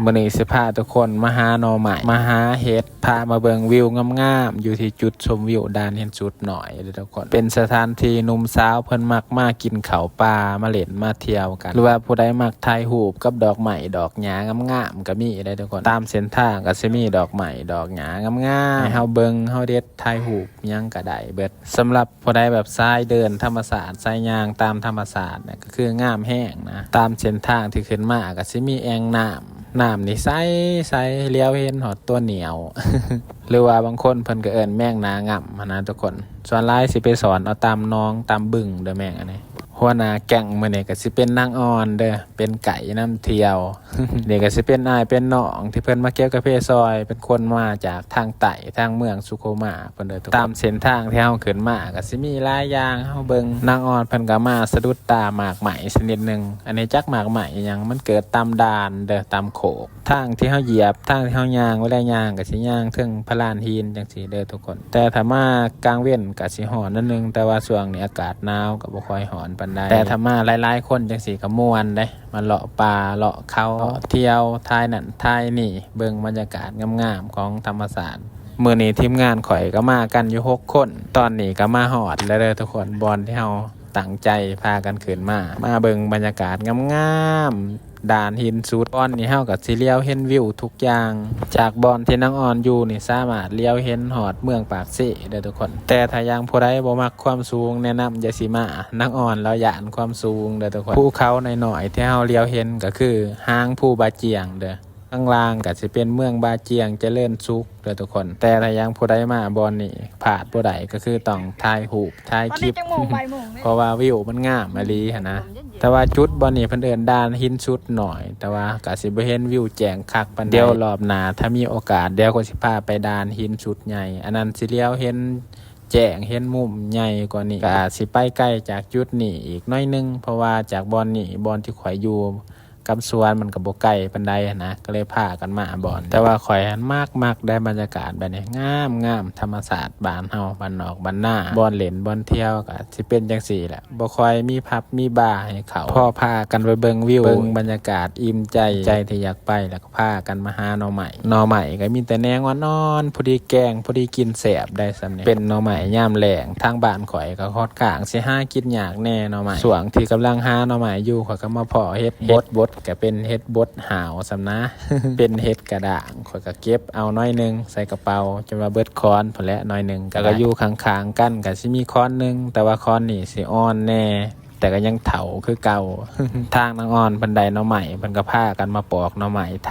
ມື້ນີ້ຊິພາທຸກຄົນມາຫາໜໍ່ໄມ້ ມາຫາເຫັດ ພາມາເບິ່ງວິວງາມໆ ຢູ່ທີ່ຈຸດຊົມວິວດານຫີນສຸດໜ້ອຍເດີທຸກຄົນ. ເປັນສະຖານທີ່ໜຸ່ມສາວເພິ່ນມັກມາກິນເຂົ້າປ່າ ມາຫຼິ້ນມາທ່ຽວກັນ ຫຼືວ່າຜູ້ໃດມັກຖ່າຍຮູບກັບດອກໄມ້ດອກຫຍ້າງາມໆ ກໍມີເດ້ທຸກຄົນ. ຕາມເສັ້ນທາງກໍຊິມີດອກໄມ້ດອກຫຍ້າງາມໆ ໃຫ້ເຮົາເບິ່ງເຮົາເດັດ ຖ່າຍຮູບຫຍັງກໍໄດ້ເບິດ. ສຳລັບຜູ້ໃດແບບສາຍເດີນທຳມະຊາດ ສາຍຍ່າງຕາມທຳມະຊາດນະ ກໍຄືງາມແຮງນະ. ຕາມເສັ້ນທາງທີ່ຂຶ້ນມາກໍຊິມີແອ່ງນ້ຳ ນ້ຳນີ້ໃສໆ ຫຼຽວເຫັນຮອດຕົວໜ້ຽວ ຫຼືວ່າບາງຄົນເພິ່ນກໍເອີ້ນແມງໜ້າງ່ຳຫັ້ນນະທຸກຄົນ. ສ່ວນຫຼາຍຊິໄປຊ່ອນເອົາຕາມໜອງຕາມບຶງເດີແມງອັນນີ້. ຫົວໜ້າແກ້ງມື້ນີ້ກໍຊິເປັນນາງອ່ອນເດີ ເປັນໄກນຳທ່ຽວ. ນີ້ກໍຊິເປັນອ້າຍເປັນນ້ອງທີ່ເພິ່ນມາເກັບກາເຟຊ່ອຍ ເປັນຄົນມາຈາກທາງໃຕ້ ທາງເມືອງສຸໂຂມາ ເພິ່ນເດີ. ຕາມເສັ້ນທາງທີ່ເຮົາຂຶ້ນມາກໍຊິມີຫຼາຍຢ່າງ ເຮົາເບິ່ງນາງອ່ອນເພິ່ນກໍມາສະດຸດຕາໝາກໄມ້ຊະນິດໜຶ່ງ. ອັນນີ້ຈັກໝາກໄມ້ອີ່ຫຍັງ ມັນເກີດຕາມດ່ານເດີ ຕາມໂຄກ. ທາງທີ່ເຮົາຢຽບ ທາງທີ່ເຮົາຍ່າງ ເວລາຍ່າງກໍຊິຍ່າງເທິງພະລານຫີນຈັ່ງຊີ້ເດີທຸກຄົນ. ແຕ່ຖ້າມາກາງເວັນກໍຊິຮ້ອນໜ້ອຍໜຶ່ງ ແຕ່ວ່າຊ່ວງນີ້ອາກາດໜາວກໍບໍ່ຄ່ອຍຮ້ອນປານໃດ. ແຕ່ຖ້າມາຫຼາຍໆຄົນຈັ່ງຊີ້ກໍມ່ວນເດ້ ມາເລາະປ່າເລາະເຂົາ ເລາະທ່ຽວ ຖ່າຍນັ້ນຖ່າຍນີ້ ເບິ່ງບັນຍາກາດງາມໆຂອງທຳມະຊາດ. ມື້ນີ້ທີມງານຂ້ອຍກໍມາກັນຢູ່ຫົກຄົນ. ຕອນນີ້ກໍມາຮອດແລ້ວເດີທຸກຄົນ ບ່ອນທີ່ເຮົາຕັ້ງໃຈພາກັນຂຶ້ນມາ ມາເບິ່ງບັນຍາກາດງາມໆ ດານຫີນສຸດ. ບ່ອນນີ້ເຮົາກໍຊິຫຼຽວເຫັນວິວທຸກຢ່າງ. ຈາກບ່ອນທີ່ນາງອ່ອນຢູ່ນີ້ ສາມາດຫຼຽວເຫັນຮອດເມືອງປາກເຊເດີທຸກຄົນ. ແຕ່ຖ້າຢ່າງຜູ້ໃດບໍ່ມັກຄວາມສູງ ແນະນຳຢ່າຊິມາ. ນາງອ່ອນລາວຢ້ານຄວາມສູງເດີທຸກຄົນ. ພູເຂົານ້ອຍໆທີ່ເຮົາຫຼຽວເຫັນກໍຄືຫາງພູບາຈຽງເດີ. ຂ້າງລ່າງກໍຊິເປັນເມືອງບາຈຽງຈະເລີນສຸກເດີທຸກຄົນ. ແຕ່ຖ້າຢ່າງຜູ້ໃດມາບ່ອນນີ້ ພາດບໍ່ໄດ້ກໍຄືຕ້ອງຖ່າຍຮູບ ຖ່າຍຄລິບ ຕອນນີ້ຈັກໂມງ? ບ່າຍໂມງເດ້ ເພາະວ່າວິວມັນງາມອີ່ຫຼີຫັ້ນນະ. ແຕ່ວ່າຈຸດບ່ອນນີ້ເພິ່ນເອີ້ນດ່ານຫີນສຸດໜ້ອຍ ແຕ່ວ່າກໍຊິບໍ່ເຫັນວິວແຈ້ງຄັກປານໃດ. ດຽວລອບໜ້າຖ້າມີໂອກາດ ດຽວກໍຊິພາໄປດ່ານຫີນສຸດໃຫຍ່ ອັນນັ້ນຊິຫຼຽວເຫັນແຈ້ງ ເຫັນມຸມໃຫຍ່ກວ່ານີ້. ກໍຊິໄປໄກຈາກຈຸດນີ້ອີກໜ້ອຍໜຶ່ງ ເພາະວ່າຈາກບ່ອນນີ້ ບ່ອນທີ່ຂ້ອຍຢູ່ ກັບສວນມັນກໍບໍ່ໄກປານໃດຫັ້ນນະ ກໍເລີຍພາກັນມາບ່ອນ. ແຕ່ວ່າຂ້ອຍຫັ້ນມັກໆ ໄດ້ບັນຍາກາດແບບນີ້ ງາມໆ ທຳມະຊາດບ້ານເຮົາ ບ້ານນອກບ້ານນາ ບ່ອນຫຼິ້ນບ່ອນທ່ຽວກໍຊິເປັນຈັ່ງຊີ້ແຫຼະ ບໍ່ຄ່ອຍມີຜັບມີບາໃຫ້ເຂົ້າ. ພໍພາກັນໄປເບິ່ງວິວ ເບິ່ງບັນຍາກາດ ອີ່ມໃຈ ໃຈທີ່ຢາກໄປ ແລ້ວກໍພາກັນມາຫາໜໍ່ໄມ້. ໜໍ່ໄມ້ກໍມີແຕ່ແນວອ່ອນໆ ພໍດີແກງ ພໍດີກິນ ແຊບໄດ໋ສ່ຳນີ້. ເປັນໜໍ່ໄມ້ຍາມແລ້ງ ທາງບ້ານຂ້ອຍກໍຂ້ອນຂ້າງຊິຫາກິນຍາກແດ່ໜໍ່ໄມ້. ຊ່ວງທີ່ກຳລັງຫາໜໍ່ໄມ້ຢູ່ ຂ້ອຍກໍມາພໍ້ເຫັດບົດ ເຫັດບົດກໍເປັນເຫັດບົດຫາວສ່ຳນະ ເປັນເຫັດກະດ້າງ. ຂ້ອຍກໍເກັບເອົາໜ້ອຍໜຶ່ງໃສ່ກະເປົາ ຈົນວ່າເບິດຄ້ອນພຸ້ນແຫຼະໜ້ອຍໜຶ່ງ. ແລ້ວກໍຢູ່ຂ້າງໆກັນກໍຊິມີຄ້ອນໜຶ່ງ ແຕ່ວ່າຄ້ອນນີ້ຊິອ່ອນແດ່ ແຕ່ກໍຍັງເຖົ້າຄືເກົ່າ. ທາງນາງອ່ອນເພິ່ນໄດ້ໜໍ່ໄມ້ ເພິ່ນກໍພາກັນມາປອກໜໍ່ໄມ້ ຖ